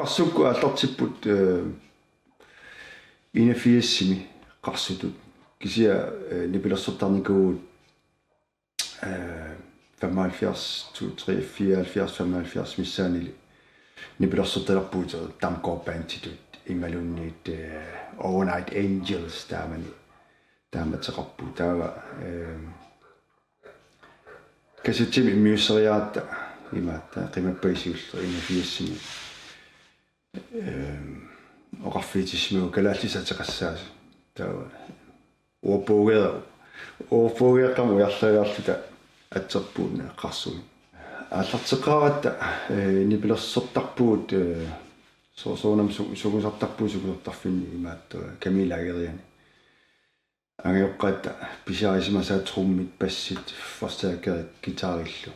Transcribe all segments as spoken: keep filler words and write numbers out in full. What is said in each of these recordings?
Qarsukkut aallartipput, eh, enogfirsimi Qarsutut. Kisianni, eh, nipilersortarnikuuvugut, eh, femoghalvfjerds, to, tre, fireoghalvfjerds, femoghalvfjerds missaanili nipilersortalerpugut Damgaard Banditut imaluunniit, eh, Overnight Angels taamani. Taamateqarpoq taava, eh, kassettimi immiusseriaratta imaattoq qimappagit siulleq enogfirsimi. Ehm, oqarfigitissimavunga kalaallisut ateqassaasoq. Taava uappuugera, uappuugeqqam ujarleriarluta atserpuun Qarsumik. Aallarteqqaaratta, eh, nipilersortarpugut, eh, so-, soorunami su-, sungusartarpugut sungusartarfinni imaattoq Camilla Ageriani. Angajoqqaatta pisiarisimasaat trummit, bassit, forstærkerit, guitarillu.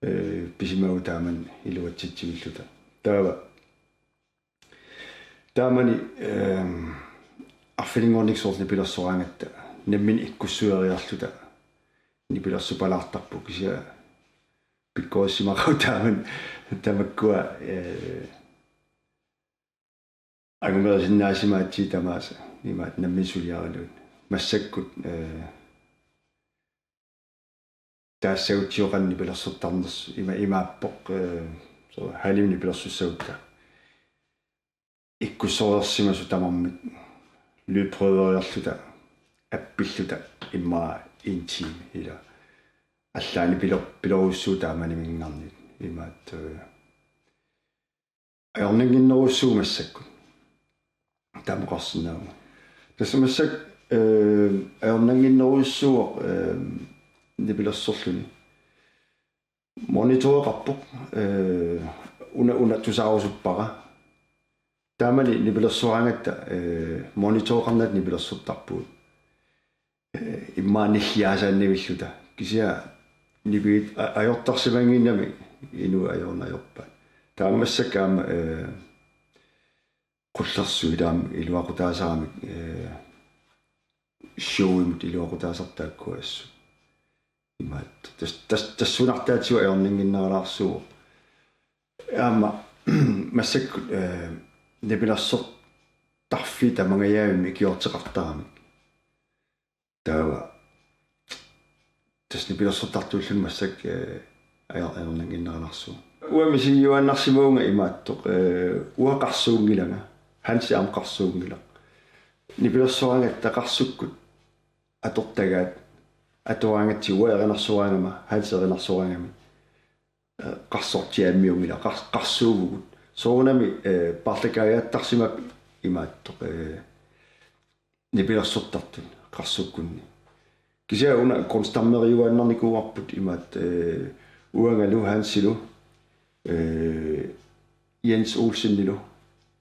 Eh, pisimavugut taamani iluatsitsivilluta. Taava. Taamani, ehm, arfininngornikkut soorlu nipilersoraangatta. Nammineq ikkussueriarluta. Nipilersupalaartarpoq kisianni pikkorissimaqaaq taamani tamakkua, eh, angumerisinnaasimagatsigit tamaasa imaattoq nammineq suliarilugu. Massakkut, eh, taassagutsioqan nipilersortarnersoq ima-, imaappoq, eh, so, halimi nipilersussagutta. Ikkussoreersimasut tamarmik lydprøveriarluta, appilluta immaqa en time ila. Allaani pilo-, pilorujussuuvoq taamanimingaanniit imaattoq, eh, ajornannginnerujussuuvoq massakkut. Taama oqarsinnaavunga. Tassa massakkut, eh, ajornannginnerujussuuvoq, eh, nipilersorluni. Monitoreqarpoq, eh, una, una tusaarusuppara. Taamani nipilersoraangatta, eh, monitoreqarnatik nipilersortarpugut. Eh, immaqa nilliaasaannavilluta. Kisianni nipigit a-, ajortarsimannginnami inuit ajorneq ajorpaat. Taamaassakka aamma, eh, qullersuit aamma iluaqutaasaramik, eh, showimut iluaqutaasartut taakkua assut. Imaattoq. Tas-, tas-, tassunartaatigut ajornannginneralaarsuuvoq. Aamma massakkut, eh, nipilersortarfiit tamangajavimmik ikiorteqartaramik. Taava tassa nipilersortartuulluni massakkut, eh, ajor-, ajornannginneralaarsuuvoq. Uanga misigiuaannarsimavunga imaattoq, eh, uanga qarsuunngilanga. Hansi aamma qarsuunngilaq. Nipilersoraangatta Qarsukkut atortagaat, atoraangatsigu uanga erinarsoraangama, Hansi erinarsoraangami. Eh, qarsortiaammiunngilaq, qars-, qarsuuvugut. Soorunami, eh, paarlakaajaattarsimapput imaattoq, eh, nipilersortartut Qarsukkunni. Kisianni una Kunstarmeriuaannarnikuuarput imaattoq, eh, uangalu Hansilu, eh, Jens Olsenilu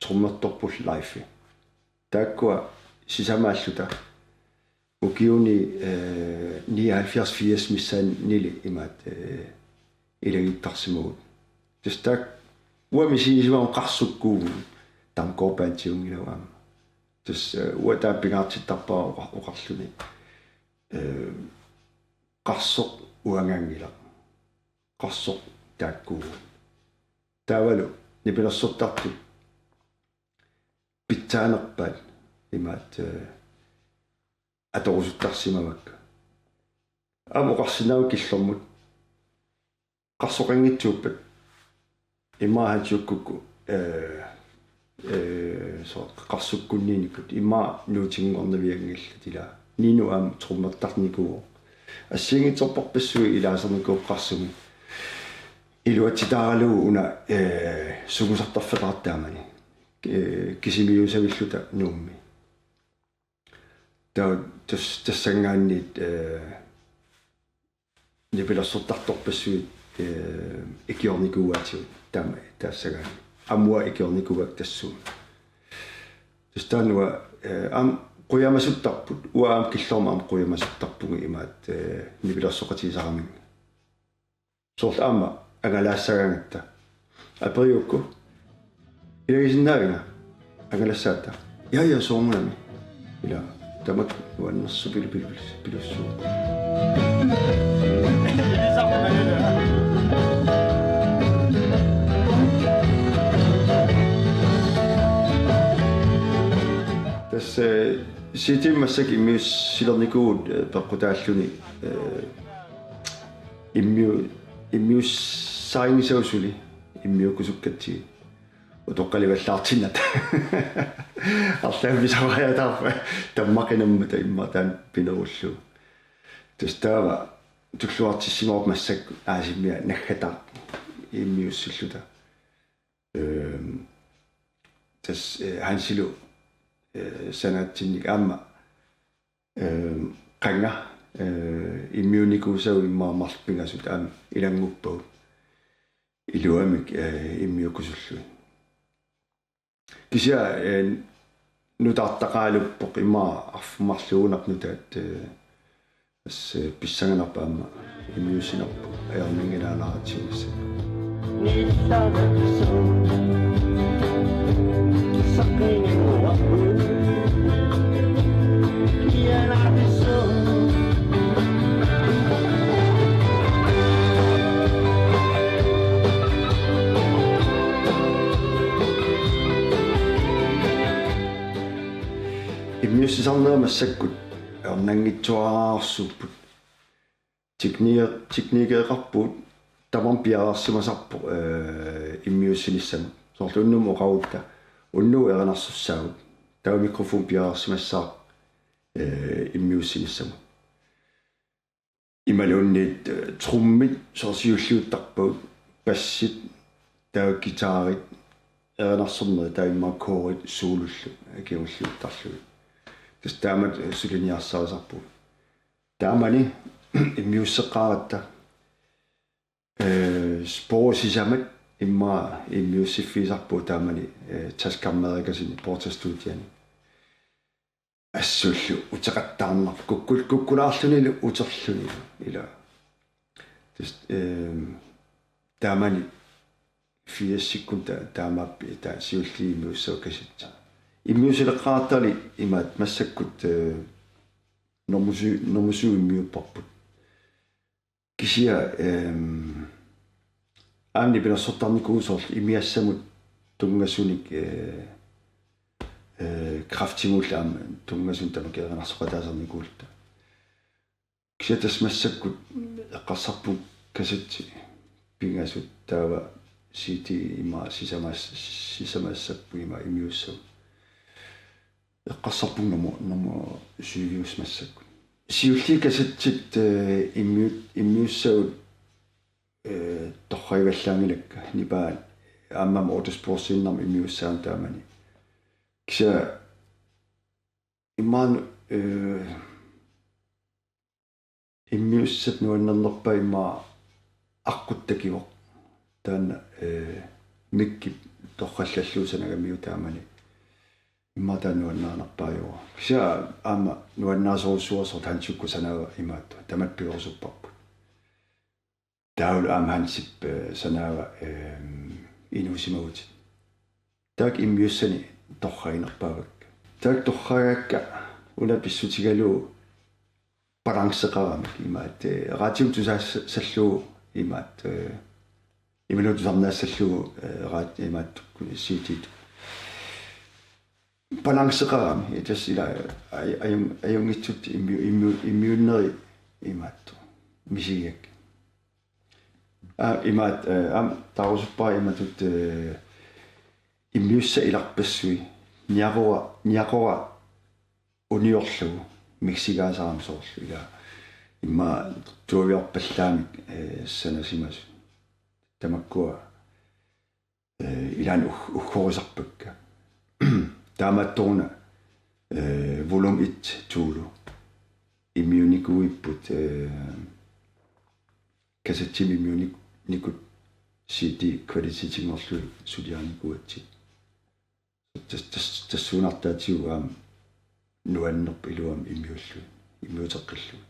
trommertorput Leifi. Taakkua sisamaalluta ukiuni, eh, nioghalvfjerds firs missaannili imaattoq, eh, ilagiittarsimavugut. Tassa taakku uanga misigisimavunga Qarsukkuuvugut, Damgaard Bandiunngilaq aamma. Tassa, eh, uanga taanna pingaartittarpara oqa-, oqarluni. Eh, qarsoq uangaanngilaq. Qarsoq taakkuuvugut. Taavalu nipilersortartut pitsaanerpaat imaattoq, eh, atorusuttarsimavakka. Aamma oqarsinnaavunga killormut. Qarsoqanngitsuuppat. Immaqa Hansi ukkukku, eh, eh, so, Qarsukkunniinnikkut. Immaqa nuutinngornavianngillat ila. Ninu aamma trommertarnikuuvoq. Assigiinngitsorpassuit ilaasarnikuuvoq Qarsumi. Iluatsitaaralugu una, eh, sungusartarfeqartaamani. Eh, kisimiuusavilluta Nuummi. Taava tas-, tassanngaanniit, eh, nipilersortartorpassuit, eh, ikiornikuuaatigut taama taassagaanni. Aamma uanga ikiornikuuakka tassuuna. Tassa taanna uanga, eh, aamma qujamasuttarput, uanga aamma killormut aamma qujamasuttarpunga imaattoq, eh, nipilersoqatigisaraminnga. Soorlu aamma angalaassagaangatta. Aperigukku. Ilagisinnaavinga? Angalassaatta. Ja, ja, soorunami. Ila, tamakku nuannersupilu pilu-, pilu-, pilussuuvoq. Eh, C D-mik massakkut immiussilernikuuvugut, eh, peqqutaalluni, eh, immiu-, immiussarinngisagut suli immiukkusukkatsigit. Utoqqalivallaartinnata. Arlaannik pisariaqartarpara tammaqinammata immaqa taanna pinerullugu. Tassa taava tulluartissimavarput massakkut aasimmia naggataaq immiussilluta. Øhm, tassa, eh, Hansilu, eh, sanaatsinnik aamma, øhm, qanga, eh, immiunnikuusagut immaqa marluk pingasut aamma ilannguppagut. Iluamik, eh, immiukkusullugit. Kisianni, eh, nutaartaqaraluppoq immaqa arfineq-marluugunarpoq nutaat, eh, tassa, eh, pissanganarpoq aamma immiussinerput ajornanngilaannaratsigu massakkut. Immiussisarnerit massakkut ajornanngitsuararsuupput. Tekniker-, teknikeqarpugut tamarmik piareersimasarput, eh, immiussinissamut. Soorlu unnummut oqarutta: Unnugu erinarsussaagut. Taava mikrofoni piareersimassaaq, eh, immiussinissamut. Imaluunniit, eh, trummit soorlu siulliuttarpagut, bassit, taava guitarit, erinarsornerit taava immaqa korit solollu kingulliuttarlugit. Tassa taamatut, eh, suliniarsarisarpugut. Taamani immiusseqqaaratta, eh, sporet sisamat immaqa immiussiffigisarpugut taamani, eh, Taskameriikasiani Porta Studiani. Assullu uteqattaarnarpoq kukkul-, kukkulaarlunilu uterlunilu ila. Tassa, ehm, taamani firsikkut ta-, taamaappoq taava siulliit immiussagut kassettit. Immiussileqqaaratta imaattoq massakkut, eh, normu syv, normu syv immiupparput. Kisianni, ehm, aamma nipilersortarnikuuvoq soorlu imigassamut tunngasunik, eh, eh, kræftimullu aamma tunngasunik tamakku erinarsoqataasarnikuulluta. Kisianni tassa massakkut eqqarsarpunga kassettit pingasut taava C D immaqa sisamaas-, sisamassapput immaqa immiussagut. Eqqarsarpunga nummer, nummer syviusoq massakkut. Siulliit kassettit, eh, immiut-, immiussagut, eh, torragivallaanngilakka. Nipaa aamma Autosportsiinnarmik immiussaagut taamani. Kisianni immaqa, eh, immiussat nuannernerpaat immaqa aqqut takivoq. Taanna, eh, mikkip torrallallugu sanagamiuk taamani. Immaqa taanna nuannarinerpaajuvoq. Kisianni aamma nuannarisorujussuuara soorlu Hansi uku sanaava imaattoq. Tamatta pilerusupparput. Taavalu aamma Hansip, eh, sanaava, ehm, inuusimagutit. Taakku immiussanik torraginerpaavakka. Taakku torragakka una pissutigalugu balanceqaramik imaattoq, eh, radiomik tusaassallugu imaattoq, eh, imaluunniit tusarnaassallugu, eh, raat-, imaattoq C D-tut. Balanceqarami, eh, tassa ila aj-, ajun-, ajunngitsut immiu-, immiu-, immiunneri imaattoq misigigakkit. Aa, imaattoq, eh, aamma taarusuppara imatut, eh, immiussat ilarpassui niaqora-, niaqora uniorlugu mixigaasaramik soorlu ila immaqa tuaviorpallaamik, eh, sanasimasut. Tamakkua, eh, ilaanni ug-, uggorisarpakka. Taamaattoruna, eh, volume et to-lu immiunnikuuipput, eh, kassettimik immiunnik-, -nikut C D kvalitetinngorlugit suliarinikuugatsigit. Tas-, tas-, tassuunartaatigut aamma nuannerpoq iluamik immiullugit, immiuteqqillugit.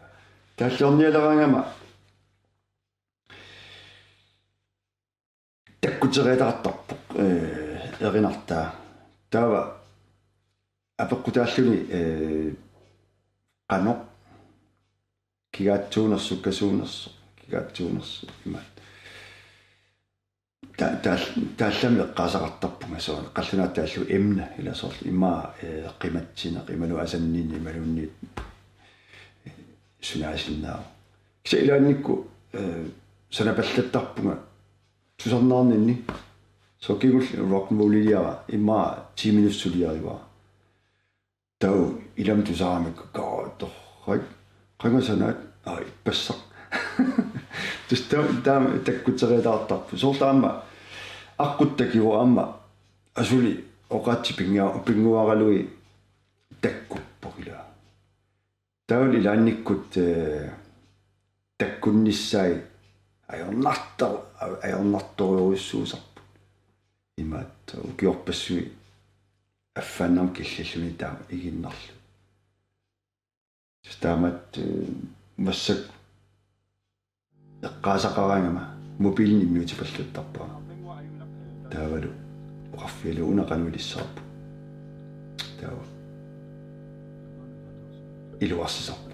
Taalliornialeraangama takkuteriataartarpoq, eh, erinartaa. Taava apeqqutaalluni, eh, qanoq kigaatsuunersoq, kasuunersoq, kigaatsuunersoq imaattoq. ta-, taal-, taallami eqqaasaqartarpunga soorlu qallunaatut taallugu emne ila soorlu immaqa, eh, qimatsineq imaluunniit asanninneq imaluunniit, eh, sunaasinnaavoq. Kisianni ilaannikkut, eh, sanapallattarpunga tusarnaarninni. Soorlu kingulleq rock and rolliliara immaqa ti minutsit suliarivara. Taava ilami tusaramikku kaatoqaq. Qanga sanaat, aa, ippassaq. Tassa taama, taama takkuteriataartarpoq. Soorlu aamma aqqut takivoq aamma asuli oqaatsit pinngu-, pinnguaralugit takkuppoq ila. Taava ilaannikkut, eh, takkunnissaat ajornarto-, ajornartorujussuusarput. Imaattoq ukiorpassuit affaannarmik killilluni taama iginnarlugit. Tassa taamatut, eh, massakkut eqqaasaqaraangama mobiilini immiutipallattarpara. Taavalu oqarfigalugu una qanoq ilissavarput. Taava iluarsisarpoq.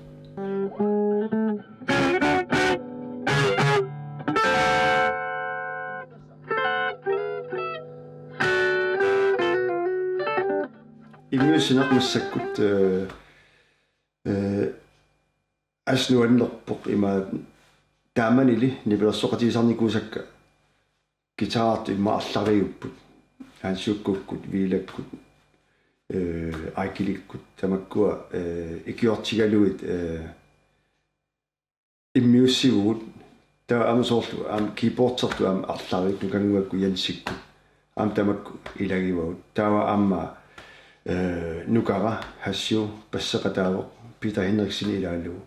Immiussineq massakkut, eh, eh, assut nuannerpoq ima taamanili nipilersoqatigisarnikuusakka guitarertut immaqa arlariupput. Hans Jukkukkut, Viilakkut, eh, Aikilikkut, tamakkua, eh, ikiortigalugit, eh, immiussivugut, taava aamma soorlu aamma keyboardertut aamma arlariit, Nukannguakkut Jensikkut. Aamma tamakku ilagivagut. Taava aamma, eh, nukara Hassiu, basseqataavoq, Peter Henriksen ilaalu.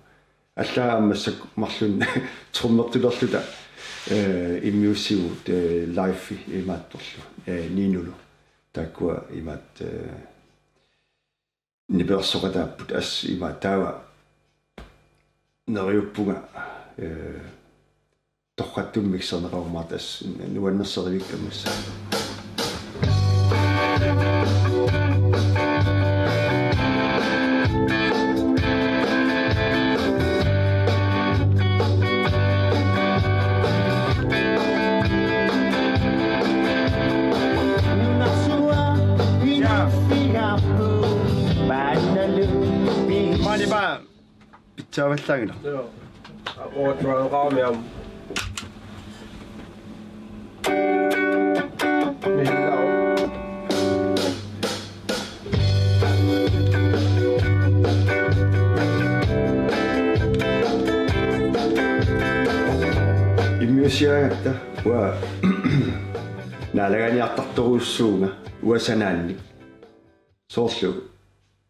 Allaat aamma massakkut marlunnik trommertulerluta, eh, immiussivugut, eh, live imaattorlu, eh, Ninulu. Taakkua imaattoq, eh, nipilersoqataapput assut ima taava neriuppunga, eh, torrattumik mixerneqarumaartoq assut nuannersorivikkama massakkut. Maani baa pitsaavallaanngilaq. Joo. Ootsualuqarami aamma. Mihillau. Immiussigaangatta uanga naalagaaniartartorujussuuvunga uanga sanaannik. Soorlu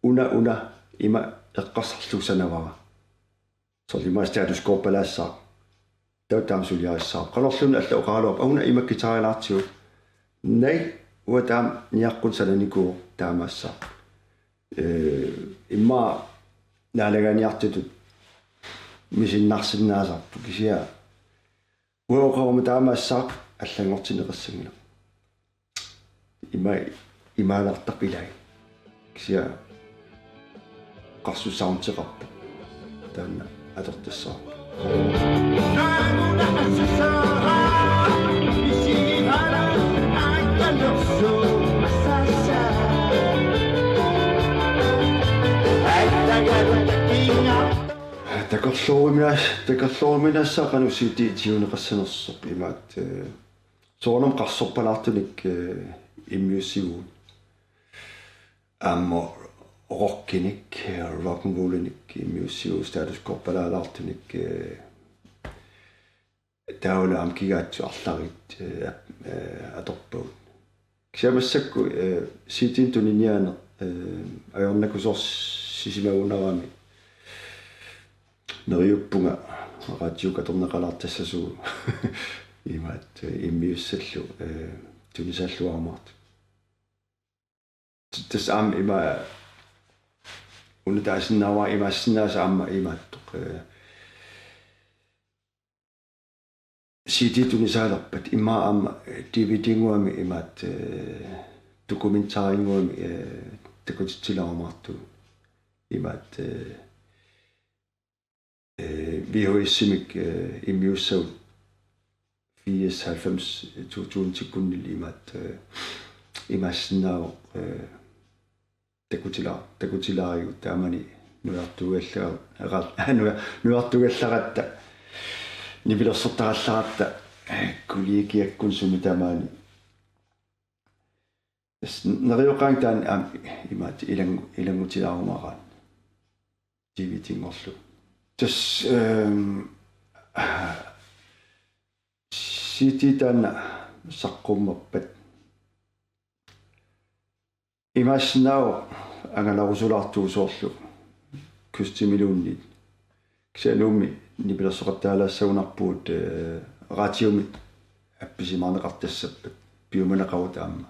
una, una ima eqqarsarlugu sanavara. Soorlu ima Status Quo-palaassaaq. Taava taama suliarissaaq. Qanorluunniit allat oqaraluarput: Una ima guitarilaartigu. Naa, uanga taama niaqqunik sananikuuvoq, taamaassaaq. Eh, immaqa naalagaaniartutut misinnarsinnaasarput kisianni uanga oqaruma taamaassaaq allanngortinneqassanngilaq. Ima, imaalaartarput ilai. Kisianni qarsussaaruteqarpoq. Taanna atortassavarput. Takorlooruminaas-, takorlooruminaassaaq qanoq C D tiguneqassanersoq imaattoq, eh, soorunami qarsorpalaartunik, eh, immiussivugut. Aamma rockinik, eh, rock and rollinik immiussivugut, Status Quo-palaalaartunik, eh, taavalu aamma kigaatsut arlariit, eh, ap-, eh, atorpagut. Kisianni massakkut, eh, C D-nik tuniniaaneq, eh, ajornakusoorsimagunarami neriuppunga radiukkut atorneqalaartassasugut imaattoq, eh, immiussallu, eh, tunisaalluarumaartut. Tassa aamma ima una taasinnaavara, imaassinnaavoq aamma imaattoq, eh, C D tunisaalerpat immaqa aamma, eh, D V D-nnguami imaattoq, eh, dokumentarinnguami, eh, takutitsilarumaartugut. Imaattoq, eh, eh, V H S-imik, eh, immiussagut firs, halvfems, to tusind-ikkunni imaat, eh, imaassinnaavoq, eh, takutila-, takutilaarigut taamani nujartugallara-, nujar-, nujartugallaratta, nipilersortarallaratta, eh, kollegiakkut sumi tamaani. Tassa neriuqaanga taanna aamma imaat ilangu-, ilanngutilaarumaaraanni. D V D-nngorlugu. Tassa, ehm, C D taanna saqqummappat. Imaassinnaavoq angalarusulaartuusoorlu kostymemiluunniit. Kisianni Nuummi nipilersoqattaalaassagunarpugut, eh, radiomi appisimaarneqartassappat piumaneqarutta aamma.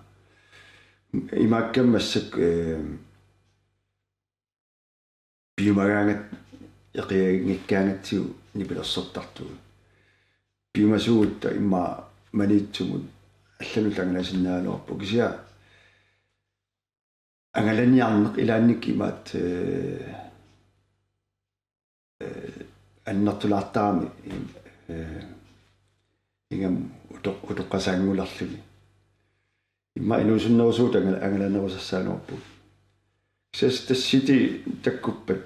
Imaakkami massakkut, eh, piumagaangat eqianngikkaangatsigu nipilersortartugut. Piumasuugutta immaqa Maniitsumut allanut angalasinnaagaluarpoq. Kisianni angalaniarneq ilaannikkut imaat, eh, eh, annertulaartarami, eh, ingammik utoq-, utoqqasaanngulerluni. Immaqa inuusunnerusugut angala-, angalanerusassagaluarpugut. Kisianni tassa C D takkuppat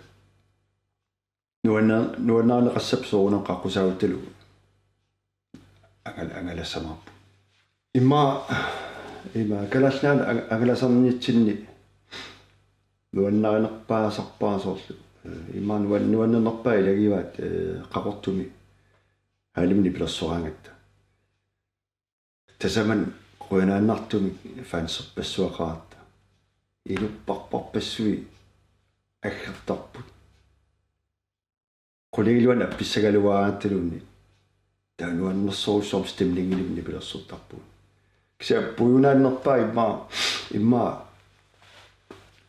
nuanna-, nuannarineqassappat soorunami qaqusaaguttalu angal-, angalassamaarpugut. Immaqa, immaqa Kalaallit Nunaanni ang-, angalasarnitsinni nuannarinerpaasarpara soorlu. Eh, immaqa nuan-, nuannernerpaat ilagivaat, eh, Qaqortumi hallimi nipilersoraangatta. Tasamani qujanartumik fanserpassuaqaratta. Inupparparpassuit aggertarput. Qulingiluanik appissagaluaraangattaluunniit. Taava nuannersorujussuarmik stemningilimi nipilersortarpugut. Kisianni puiunaannerpaaq immaqa, immaqa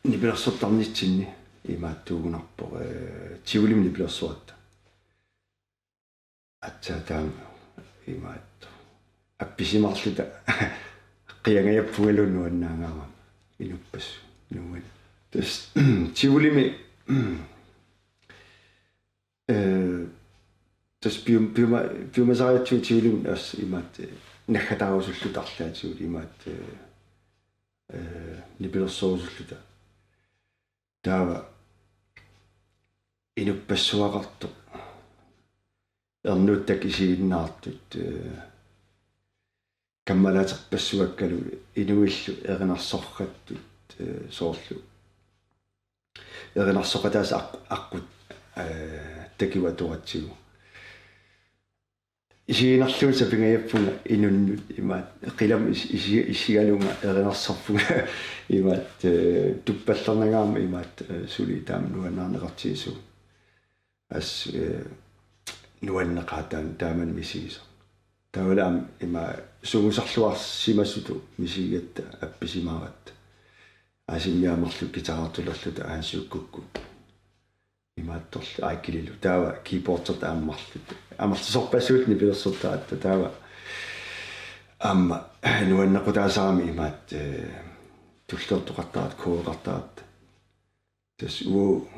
nipilersortarnitsinni imaattuugunarpoq, eh, Tivolimi nipilersoratta. Aatsaat taama imaattoq. Appisimaarluta qiangajappungalu nuannaangaarama inuppassuit nuann-. Tassa Tivolimi, eh, tassa pium-, piuma-, piumasarigatsigu Tivolimi assut imaattoq, eh, naggataarusulluta arlaatigut imaattoq, eh, eh, nipilersorusulluta. Taava inuppassuaqartoq. Ernuuttakka isiginnaartut, eh, kammalaaterpassuakkalu inuillu erinarsorsuattut, eh, soorlu. Erinarsoqataasa aq-, aqqut, eh, takivat atoratsigu. Isigiinnarlugu sapingajappunga inunnut imaattoq qilamut is-, isi-, isigalunga erinarsorpunga imaattoq, eh, tuppallernangaarma imaattoq, eh, suli taama nuannaarneqartigisoq. Assut, eh, nuanneqaaq taam-, taamani misigisoq. Taavalu aamma ima sungusarluarsimasutut misigigatta appisimaaratta. Asimmiaq marluk guitarertulerluta Hans Jukukkut. Imaattorlu Aikililu. Taava keyboardertut aamma marluk. Amerlasoorpassuit nipilersortaratta taava. Aamma nuannequtaasarami imaattoq, eh, tulliuttoqartaratta, covereqartaratta. Tassa uagut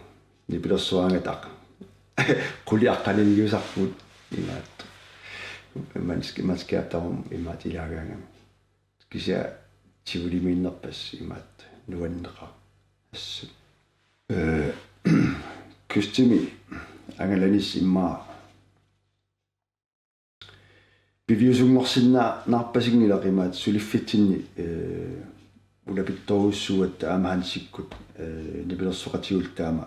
nipilersoraangatta aqa-, qulit aqqaniliusarput imaattoq. Maski-, maskiartarum imaattoq ilaagaangami. Kisianni Tivolimiinnerpassaq imaattoq nuanneqaaq. Assut. Eh, kostymi angalanissaq immaqa piviusunngorsinnaanarpasinngilaq imaattoq suliffitsinni, eh, ulapittorujussuugatta aamma Hansikkut, eh, nipilersoqatigut taama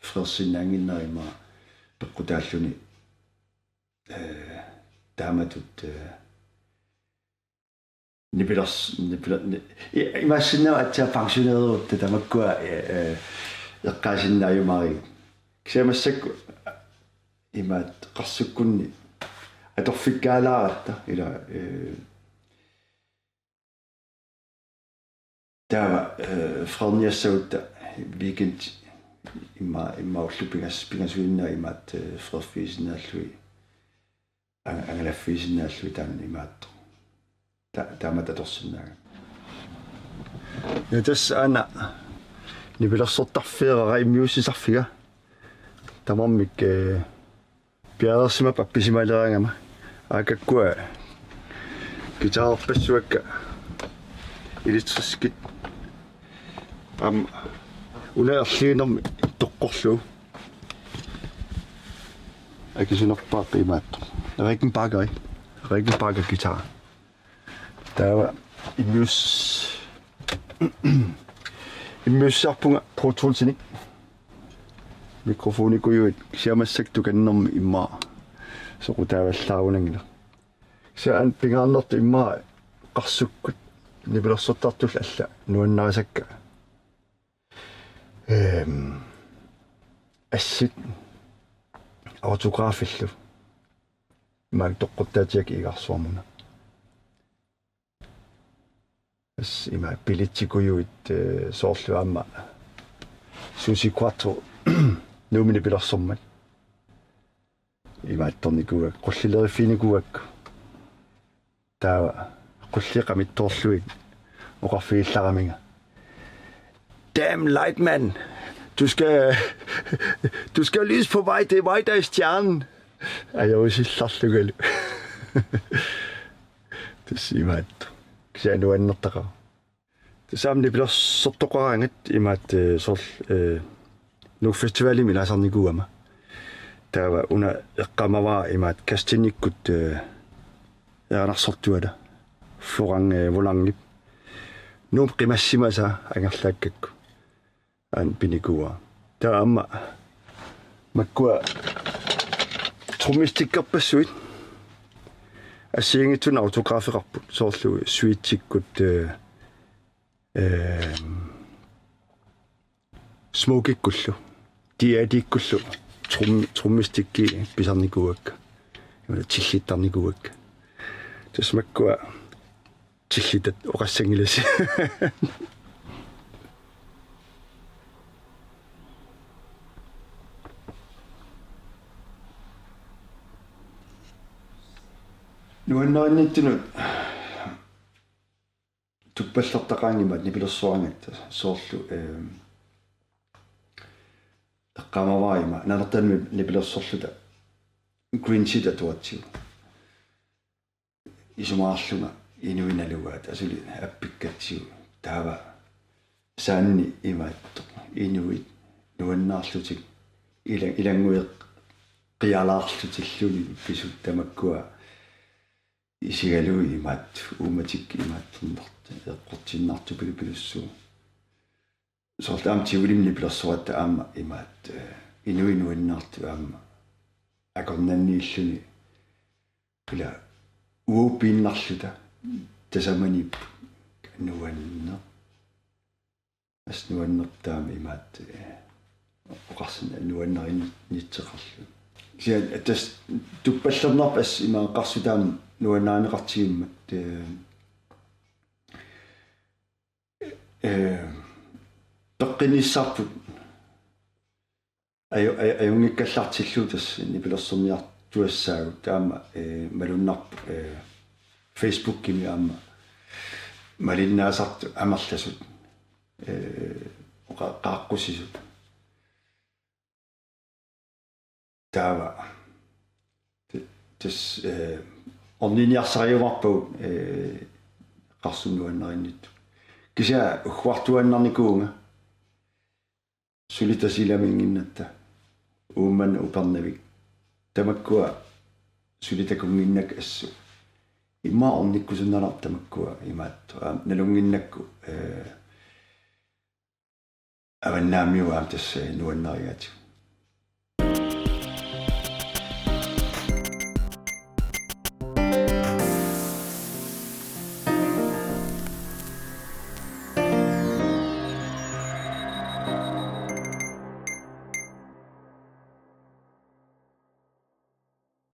freersinnaannginnera immaqa peqqutaalluni, eh, taamatut, eh, nipilers-, nipile-, ni-, i-, imaassinnaavoq aatsaat pensionererutta tamakkua, eh, eh, eqqaasinnaajumaarigut. Kisianni massakkut imaattoq qarsukkunni atorfikkaalaaratta ila, eh, taava, eh, freerniassagutta weekend immaqa, immaqa ullut pingas-, pingasuinnaat imaattoq, eh, freerfigisinnaallugit. Ang-, angalaffigisinnaallugit taanna imaattoq. Ta-, taamatut atorsinnaagami. Ja, tassa aana nipilersortarfigaara immiussisarfiga. Tamarmik, eh, piareersimapput appisimaleraangama. Aakakkua Guitarerpassuakka elektriskit. Aamma una erliinermi toqqorlugu. Akisunerpaaq imaattoq. Rickenbacker, ikke? Rickenbacker guitar. Taava immius-, immiussisarpunga Pro Toolsinik. Mikrofonikujuit kisianni massakkut tukannermi immaqa soqutaavallaarunanngilaq. Kisianni pingaarnertut immaqa eqqarsukkut nipilersortartullu alla nuannarisakka. Ehm, assit autografillu. Imaak toqqortaatiak igarsuarmuna. As ima bilitsikujuit, eh, soorlu aamma Suzi Quatro Nuummi nipilersormat. Imaattornikuuakka, qullileriffiginikuuakka. Taava qulleq qamittoorlugit oqarfigillaramiga: Damn, Lightman. Du skal, du skal lyse på vej, det er mig, der er stjernen. Ajorusillarlungalu. Tassa imaattoq. Kisianni nuannertaqaaq. Tassa aamma nipilersortoqaraangat imaattoq, eh, soorlu, eh, Nuuk Festivalimi ilaasarnikuugama. Taava una eqqaamavara imaattoq Kastenikkut, eh, eranarsortuata Florent, eh, Volangip Nuup qimassimasaa angerlaakkakku. Aana pinikuuara. Taava aamma makkua trommistikkerpassuit assigiinngitsunik autografeqarput, soorlu Sweetsikkut, eh, eh, Smokykkullu, D A D-kkullu trum-, trommistikki pisarnikuuakka. Tillittarnikuuakka. Tassa makkua tillitat oqassanngilasi. Nuannarinnittunut tuppallertaqaanngimmata nipilersuaraangatta soorlu, ehm, eqqaamavara ima Nanortalimmi nipilersorluta Green Sheet atuatsigu. Isumaqarlunga inuit nalugaat asuli appikkatsigu, taava saanni imaattoq inuit nuannaarlutik ila-, ilanngueqqialaarlutilluni pisut tamakkua isigalugu imaattoq uummatikkut imaattornartoq eqqortiinnartupiluppilussuuvoq. Soorlu aamma Tivolimi nipilersoratta aamma imaattoq, eh, inuit nuannaartut aamma akornanniilluni ila uouppiinnarluta tasamaniipput nuanneq. Assut nuannerpoq taama imaattoq, eh, oqarsinnaavoq nuannarinnittoqarluni. Kisianni tassa tuppallernarpoq assut ima eqqarsutaamik nuannarineqartigimmat, eh, eh, peqqinnissarput aju-, aju-, ajunngikkallartillugu tassa nipilersorniartuassaagut, taama, eh, malunnarpoq, eh, Facebookimi aamma malinnaasartut amerlasut, eh, oqa-, qaaqqusisut. Taava. T-, tassa, eh, orniniarsariumaarpagut, eh, eqqarsut nuannarinnittugut. Kisianni ugguartuaannarnikuuvunga. Suli Tasiilaminnginnatta. Uummannaq Upernavik. Tamakkua suli takunnginnakku assut. Immaqa ornikkusunnaarput tamakkua imaattoq. Aamma nalunnginnakku, eh, Avannaamiut aamma tassa nuannarigaatigut.